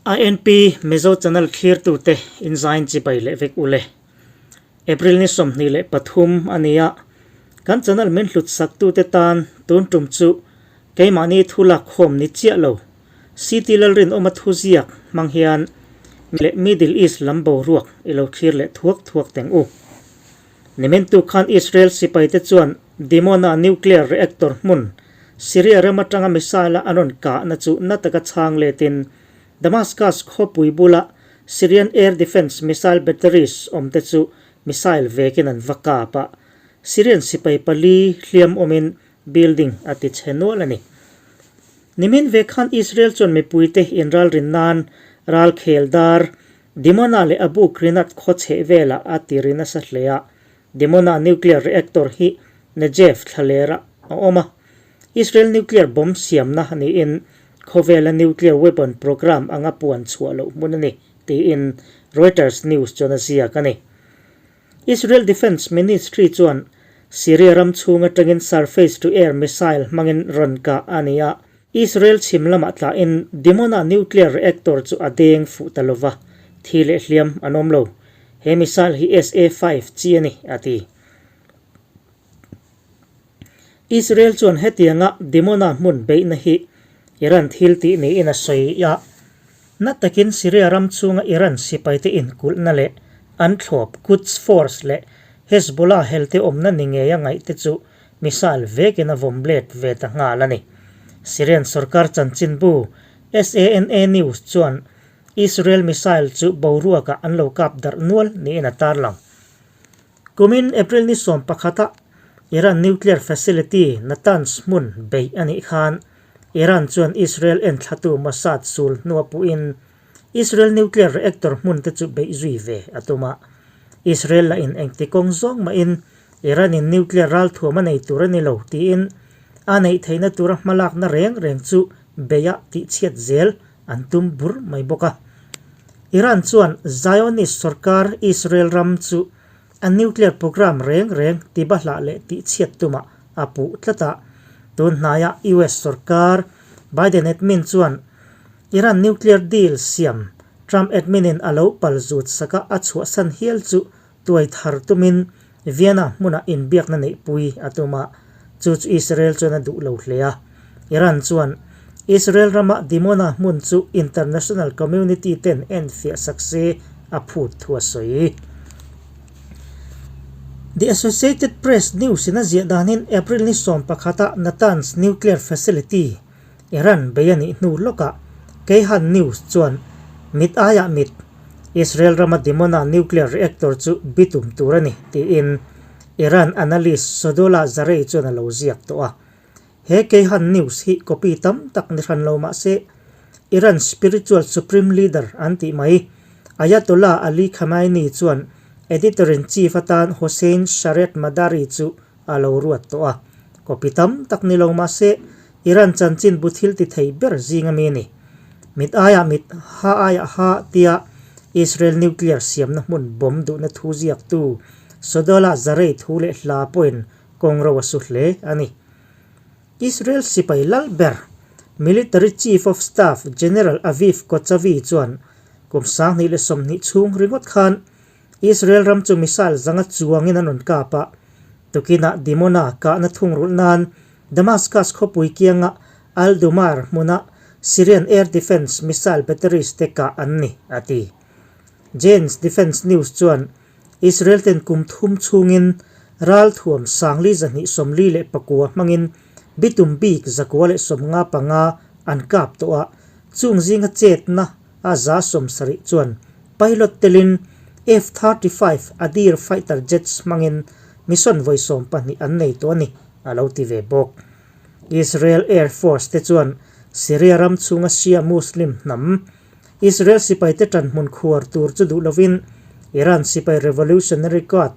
INP Mizo Channel thlirtute inzain chibai leh vek ule. April ni 23 a ni a, kan channel min hlut saktute tan tun tum chu keimahni thu lak khawm ni chiah lo. CT Lalrinawma thuziak hmang hian leh Middle East lam boruak i lo thlir leh thuak thuak teng u. Nimintu khan Israel sipaite chuan Dimona nuclear reactor hmun Syria ram atanga missile-a an rawn kahna chu na taka chhang letin Damascus khawpui bula Syrian air defence missile batteries awmte chu missile vekin an va kap a, Syrian sipai pali hliam awmin building a ti chhe nual a ni. Nimin ve khan Israel chuan mipuite inralrin nan ralkhel dar Dimona leh Abu Qrinat khaw chheh velah a ti ri nasa hle a, Dimona nuclear reactor hi Negev thlalera a awm a, Israel nuclear bomb siamna niin khawvela nuclear weapon program anga puan chhuah loh hmun a ni, tiin Reuters news chuan a ziak a ni. Israel Defence Ministry chuan Syria ram chhung atangin surface-to-air missile hmangin rawn kah a ni a, Israel chhim lamah tlahin Dimona nuclear reactor chu a deng fuh ta lova, thi leh hliam an awm lo. He missile hi SA-five chi a ni, a ti. Israel chuan hetianga Dimona hmun beihna hi Iran thil tih niin a sawi a. Na takin Syria ram chhunga Iran sipaite inkulhna leh an thlawp Quds Force leh Hezbollah helte awmna ni ngeia ngaihte chu missile vekin a vawm let ve ta nghal a ni. Syrian sorkar chanchinbu SANA News chuan Israel missile chu boruakah an lo kap darh nual niin a tarlang. Kumin April ni 11-a Iran nuclear facility Natanz hmun beih a nih khan Iran chuan Israel enthlatu Mossad sul hnua puhin Israel nuclear reactor hmun te chu beih zui ve a tum a. Israel lah in engti kawng zawng mahin Iran in nuclear ralthuam a nei tur a ni lo tiin a neih theihna tura hmalakna reng reng chu beih a tihchhiat zel an tum bur mai bawk a. Iran chuan Zionist sorkar Israel ram chu a nuclear program reng reng tibahlah leh tihchhiat tumah a puh tlat a. Tun hnaiah US sorkar Biden admin chuan Iran nuclear deal siam Trump admin in a lo pal zut saka a chhuahsan hial chu tuai thar tumin Vienna hmunah inbiakna neihpui a tum a, chu chu Israel chuan a duh lo hle a. Iran chuan Israel rama Dimona hmun chu international community ten enfiah sak se a phut thu a sawi. The Associated Press news in a ziah danin April ni 11 a Natanz nuclear facility Iran bei a nih hnu lawkah Kayhan News chuan mit aiah mit, Israel rama Dimona nuclear reactor chu bitum tur a ni tiin Iran analyst Sadola Zarei chuan a lo ziak tawh a. He Kayhan News hi copy tam tak ni hran lo mah se Iran spiritual supreme leader an tih mai Ayatollah Ali Khamenei chuan editor-in-chief atan Hossein Shariatmadari chu a lo ruat tawh a, copy tam tak ni lo mahse Iran chanchin bu thil ti thei ber zing ami a ni. Mit aiah mit, ha aiah ha tia Israel nuclear siamna hmun bomb duhna thu ziaktu Sadola Zarei thu leh hla pawhin kawng ro a su hle a ni. Israel sipai lal ber, Military Chief of Staff General Aviv Kochavi chuan kum 2020 chhung ringawt khan Israel ram chu missile zanga chuangin an rawn kap a, tukinah Dimona kahna thungrulh nan Damascus khawpui kianga Al-Dumair hmuna Syrian air defence missile batteries te kah an ni, a ti. Jane's Defence News chuan Israel ten kum thum chhungin ralthuam 4249 hmangin bitum bik 195 an kap tawh a, chung zinga chetna a 70 chuan Pilot telin F-35 Adir fighter jets hmangin mission vawi 12 an nei tawh a ni, a lo ti ve bawk. Israel Air Force te chuan Syria ram chhunga Shia Muslim hnam Israel sipaite ṭanhmun khuar tur chu duh lovin Iran sipai Revolutionary Guard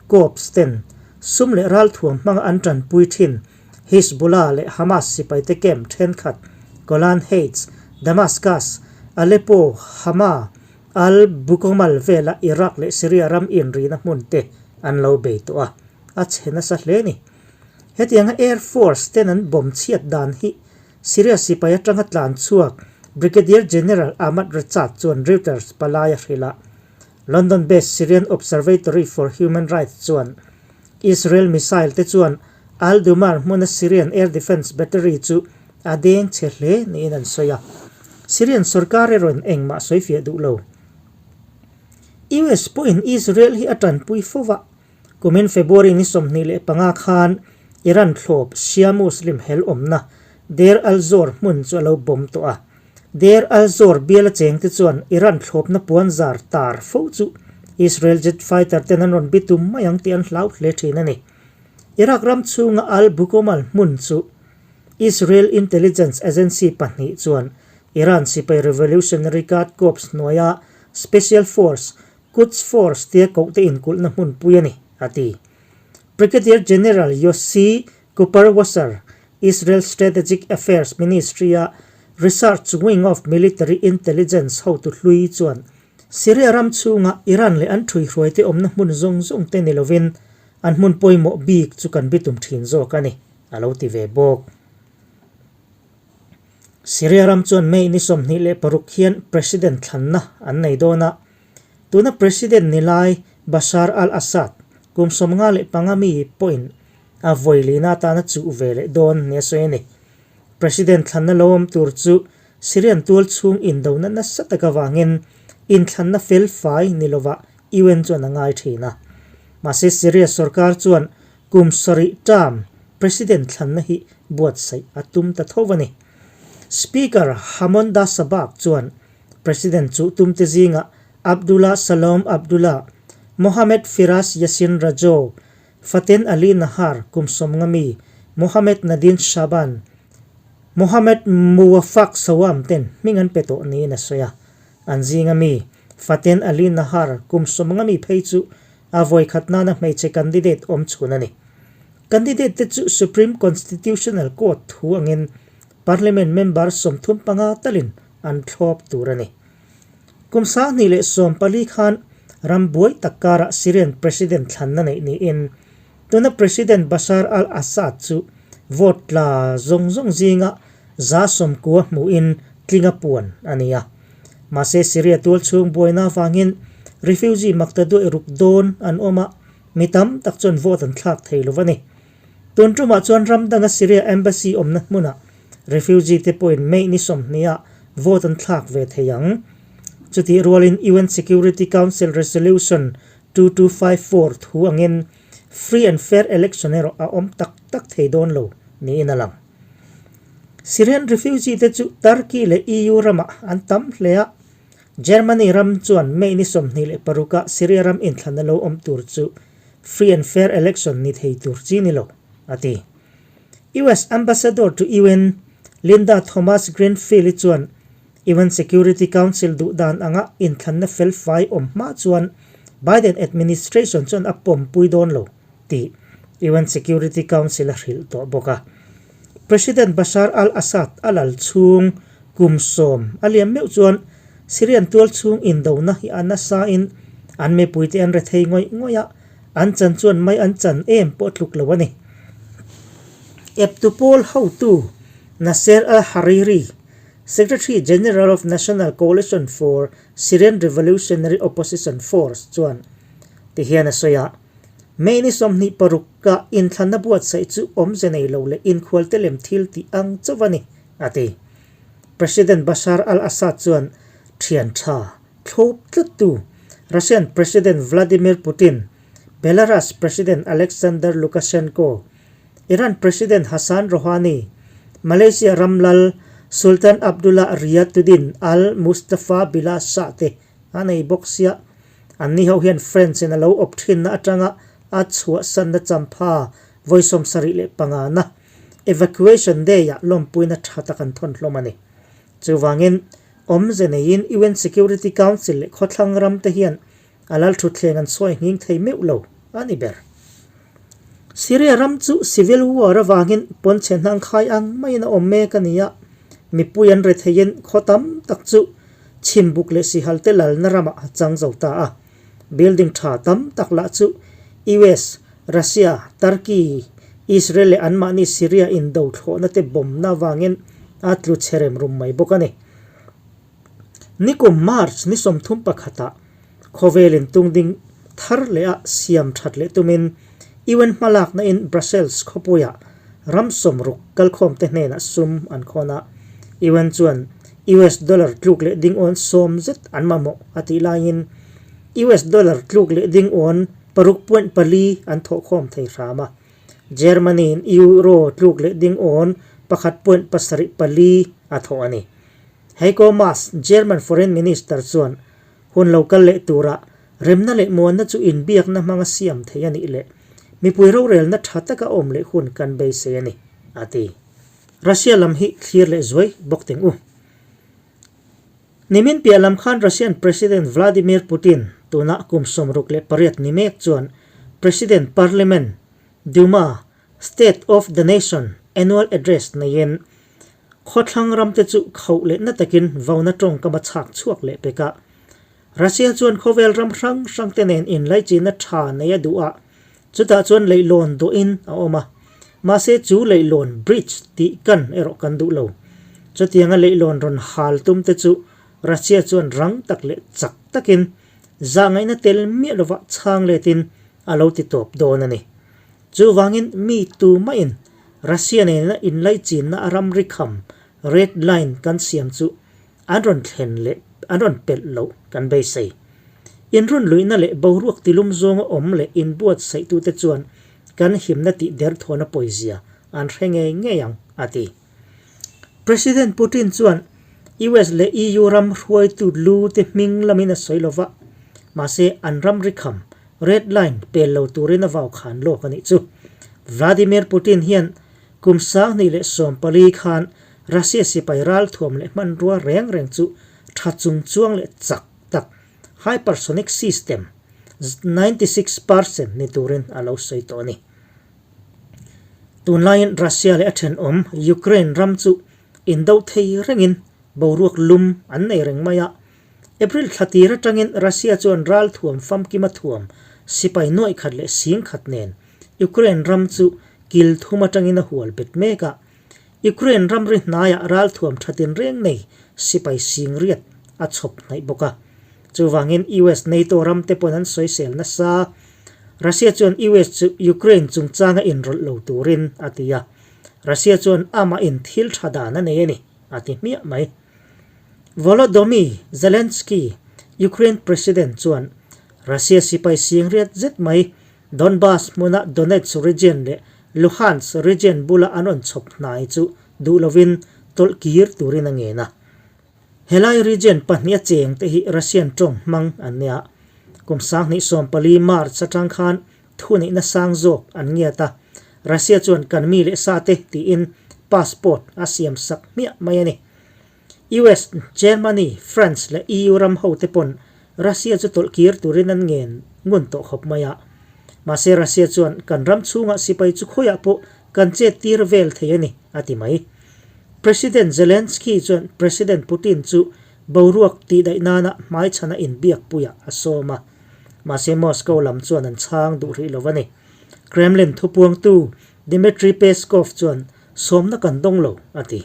Corps ten sum leh ralthuam hmanga an ṭanpui ṭhin Hizbullah leh Hamas sipaite camp ṭhenkhat Golan Heights, Damascus, Aleppo, Hama, Al Bukomal vela Iraq leh Syria ram inrina hmun te an lo bei tawh a, a chhe nasa hle a ni. Hetianga Air Force ten an bomb chhiat dan hi Syria sipai atanga tlan chhuak Brigadier General Ahmad Rechad chuan Reuters palai a hrilh a. London-based Syrian Observatory for Human Rights chuan Israel missile te chuan Al-Dumar hmuna Syrian air defence battery chu a deng chhe hle niin an sawi a. Syrian sorkar erawhin engmah sawi fiah duh lo. US pawhin Israel hi a tanpui fo va, kumin February ni 25 khan Iran thlawp Shia Muslim hel awmna Deir al-Zor hmun chu a lo bomb tawh a. Deir al-Zor biala chengte chuan Iran thlawpna puan zar tar fo chu Israel jet fighter ten an rawn bitum mai ang tih an hlau hle thin a ni. Iraq ram chhunga al-Bukomal hmun chu Israel intelligence agency pahnih chuan Iran sipai Revolutionary Guard Corps hnuaia Special Force, Quds Force tia kohte inkulhna hmunpui a ni, a ti. Brigadier General Yossi Kuperwasser, Israel Strategic Affairs Ministry-a Research Wing of Military Intelligence hotu hlui chuan Syria ram chhunga Iran leh an ṭhuihruaite awmna hmun zawng zawng te ni lovin an hmun pawimawh bik chu kan bitum ṭhin zawk a ni, a lo ti ve bawk. Syria ram chuan May ni 26 hian President thlanna an nei dawn a, tuna President ni lai Bashar al-Assad kum 55 mi pawhin a vawi lihna atana chuh ve leh dawn nia sawi a ni. President thlanna lo awm tur chu Syrian tual chhung indona nasa tak avangin inthlanna fel fai ni lovah UN chuan a ngai thin a. Mahse Syria sorkar chuan kum sarih term President thlanna hi buatsaih a tum ta tho a ni. Speaker Hamonda Sabak chuan President chu tumte zingah Abdullah Salom Abdullah, Mohamed Firas Yassin Rajo, Faten Ali Nahar, kum 50 mi, Mohamed Nadin Shaban, Mohamed Muwafaq Sawam ten hming an pe tawh niin a sawi a. An zinga mi, Faten Ali Nahar, kum 50 mi phei chu a vawi khat nana hmeichhe candidate awm chhun a ni. Candidate te chu Supreme Constitutional Court thu angin Parliament member 35 talin an thlawp tur a ni. Kum 2014 khan ram buai tak karah Syrian President thlanna neih niin tuna President Bashar al-Assad chu vote tla zawng zawng zinga 90% hmuhin tlinga puan a ni a. Mahse Syria tual chhung buaina avangin refugee makta duai ruk dawn an awm a, mi tam tak chuan vote an thlak thei lo a ni. Tun tumah chuan ram danga Syria Embassy awmna hmunah refugee te pawhin May ni 20 ah vote an thlak ve thei ang. Chutih rualin UN Security Council Resolution 2254 thu angin free and fair election erawh a awm tak tak thei dawn lo niin a lang. Syrian refugee te chu Turkey leh EU ramah an tam hle a, Germany ram chuan May ni 26 ah Syria ram inthlan a lo awm tur chu free and fair election ni thei tur chi ni lo, a ti. US Ambassador to UN, Linda Thomas-Greenfield-i chuan UN Security Council duh dan anga inthlanna fel fai awm hma chuan Biden administration chuan a pawmpui dawn lo tih UN Security Council a hrilh tawh bawk a. President Bashar al-Assad a lal chhung kum 10 a liam meuh chuan Syrian tual chhung indona hi a nasain an mipuite an rethei ngawih ngawih a, an chan chuan mai an chan em pawh tluk lo a ni. Eptu pawl hotu Nasser al-Hariri, Secretary General of National Coalition for Syrian Revolutionary Opposition Force chuan tihian a sawi a, May ni 26 ka inthlanna buatsaih chu awmze nei lo leh inkhualte lem thil tih ang chauh a ni, a ti. President Bashar al-Assad chuan thian tha thlawp tlattu Russian President Vladimir Putin, Belarus President Alexander Lukashenko, Iran President Hassan Rouhani, Malaysia ram lal Sultan Abdullah Ri'ayatuddin Al Mustafa Billah Shah te a nei bawk sia. Anni ho hian French in a lo awp thinna atanga a chhuahsanna champha vawi 75 na Evacuation Day ah lawmpuina tha tak an thawn hlawm a ni. Chuvangin, awmze neiin UN Security Council leh khawthlang ram te hian a lal thutthleng an sawi nghing thei meuh lo a ni ber. Syria ram chu civil war avangin pawnchhe hnangkhai ang maiin a awm mek a ni a, mipui an retheiin khaw tam tak chu chhimbuk leh sihal te lalna ramah a chang zo ta a. Building tha tam tak lah chu US, Russia, Turkey, Israel leh anmahni Syria indo thlawhna te bomna avangin a tlu chhe rem rum mai bawk a ni. Nikum March ni 31 ah khawvelin tungding thar leh a siam that leh tumin UN hmalakna in Brussels khawpuiah ram 60 kalkhawm te hnenah sum an khawn a. UN chuan US dollar tluk leh ding awn 10 zet an mamawh a tih laiin US dollar tluk leh ding awn 6.4 an thawhkhawm thei hram a. Germany in Euro tluk leh ding awn 1.74 a thawh a ni. Heiko Maas, German Foreign Minister chuan hun lo kal leh tura remna leh muanna chu inbiakna hmanga siam thei a nih leh mipui rorelna tha taka awm leh hun kan beisei a ni, a ti. Russia lam hi thlir leh zuai bawk teng u. Nimin piah lam khan Russian President Vladimir Putin tuna kum 68 ni mek chuan President Parliament, Duma, State of the Nation Annual Address neiin Khawthlang ramte chu khauh leh na takin vauna tawngkam a chhak chhuak leh pek a. Russia chuan khawvel ram hrang hrangte nen inlaichinna tha nei a duh a, chutah chuan leihlawn dawhin a awm a. Mahse chu leihlawn, bridge, tih kan erawh kan duh lo. Chutianga leihlawn rawn hal tumte chu Russia chuan rang tak leh chak takin zahngaihna tel miah lova chhang letin a lo ti tawp dawn a ni. Chuvangin mi tumahin Russia nena inlaichinna a ramri kham, red line, kan siam chu an rawn thlen leh an rawn pelh loh kan beisei. Inrunluihna leh boruak tilum zawnga awm leh inbuatsaihtute chuan kan himna tih derthawna pawizia an hre ngei ngei ang, a ti. President Putin chuan US leh EU ram hruaitu lu te hming lamin a sawi lova, mahse an ramri kham, red line, pel lo turin a vau khan lawk a nih chu. Vladimir Putin hian kum 2014 khan Russia sipai ralthuam leh hmanrua reng reng chu tha chung chuang leh chak tak, hypersonic system, 96% ni turin a lo sawi tawh a ni. Tunlaiin Russia leh a thenawm Ukraine ram chu indo thei rengin boruak lum an nei reng mai a. April thla tir atangin Russia chuan ralthuam famkima thuam sipai nuaih khat leh sing khat nen Ukraine ram chu kil thum atangin a hual bet mek a. Ukraine ramri hnaiah ralthuam thatin reng nei sipai sing riat a chhawp hnaih bawk a. Chuvangin US NATO ram te pawn an sawisel nasa. Russia chuan US chu Ukraine chungchanga inrawlh lo turin a ti a. Russia chuan amah in thil tha dan a nei a ni, a ti hmiah mai. Volodymyr Zelensky, Ukraine President chuan Russia sipai sing riat zet mai Donbas hmuna Donetsk region leh Luhansk region bula an rawn chhawp hnai chu duh lovin tawlh kir turin a ngen a. Helai region pahnih a cheng te hi Russian tawng hmang an nia. Kum 2014 March atang khan thuneihna sang zawk an ngiat a, Russia chuan kan mi leh sa te tiin passport a siam sak hmiah mai a ni. US, Germany, France leh EU ram ho te pawn Russia chu tawlh kir turin an ngen ngun tawh khawp mai a. Mahse Russia chuan kan ram chhungah sipai chu khawiah pawh kan chet tir vel thei a ni, a ti mai. President Zelensky chuan President Putin chu boruak tihdaih nana hmaichhana inbiakpuiah a sawm a, mahse Moscow lam chuan an chhang duh rih lo a ni. Kremlin thupuangtu Dmitry Peskov chuan sawmna kan dawng lo, a ti.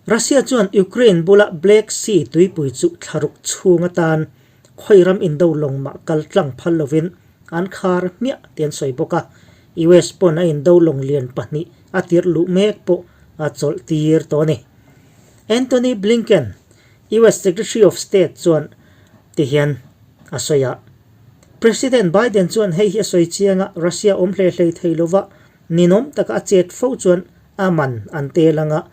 Russia chuan Ukraine bula Black Sea tuipui chu thlaruk chhung atan khawi ram indo lawng mah kal tlang phal lovin an khar hmiah tih an sawi bawk a. US pawn a indo lawng lian pahnih a tirh luh mek pawh a chawlh tir tawh a ni. Antony Blinken, US Secretary of State chuan ti hian a sawi a, President Biden chuan hei hi a sawi chiang a, Russia awm hle hlei thei lova ninawm taka a chet fo chuan a man an tel anga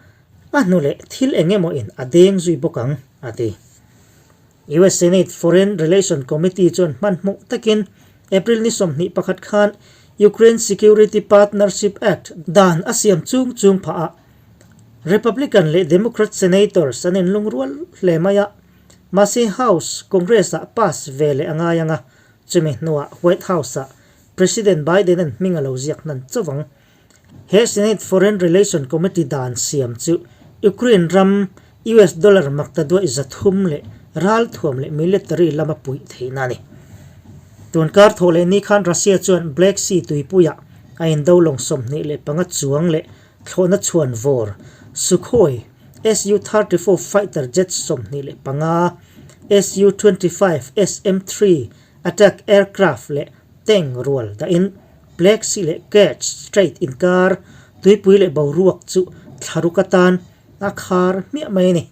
a hnu leh thil eng emaw in a deng zui bawk ang, a ti. US Senate Foreign Relation Committee chuan hmanhmawh takin April ni 21 khan Ukraine Security Partnership Act dan a siam chung chung phah a. Republican leh Democrat Senators an inlungrual hle mai a, mahse House Congress-ah pass ve leh a ngai ang a, chumi hnuah White House-ah President Biden-a'n hming a lo ziak hnan chauh ang. He Senate Foreign Relation Committee dan siam chu Ukraine ram US dollar makta duaih 300 leh ralthuam leh military lama puih theihna a ni. Tun kar thawh leh ni khan Russia chuan Black Sea tuipuiah a indo lawng 25 chuang leh thlawhna chhuan vawr Sukhoi. Su-34 fighter jet 25, Su-25 SM-3 attack aircraft leh tank rual dahin Black Sea leh Kerch Strait inkar tuipui leh boruak chu thlaruk atan a khar hmiah mai a ni.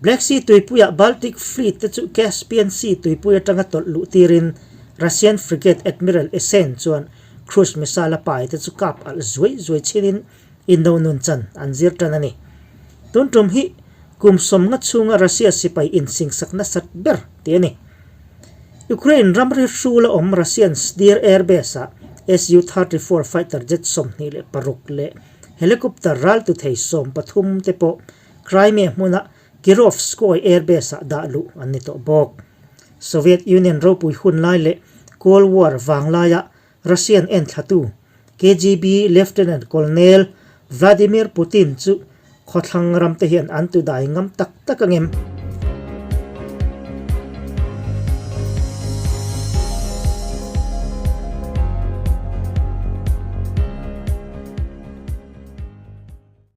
Black Sea tuipuiah Baltic Fleet te chu Caspian Sea tuipui atanga tawlh luh tirin Russian frigate Admiral Essen chuan cruise missile a pai te chu kap alh zuai zuai chhinin indo nun chan an zir tan a ni. Tun tum hi kum 50 chhunga Russia sipai insingsak nasat ber tih a ni. Ukraine ramri hrula awm Russian Sdir Airbase-ah Su-34 fighter jet 26 leh helicopter raltu thei 13 te pawh Crimea hmuna Kirovskoye Airbase-ah dah luh an ni tawh bawk. Soviet Union ropui hun lai leh Cold War vang laia Russian enthlatu KGB Lieutenant Colonel Vladimir Putin chu khawthlang ramte hian an tudai ngam tak tak ang em?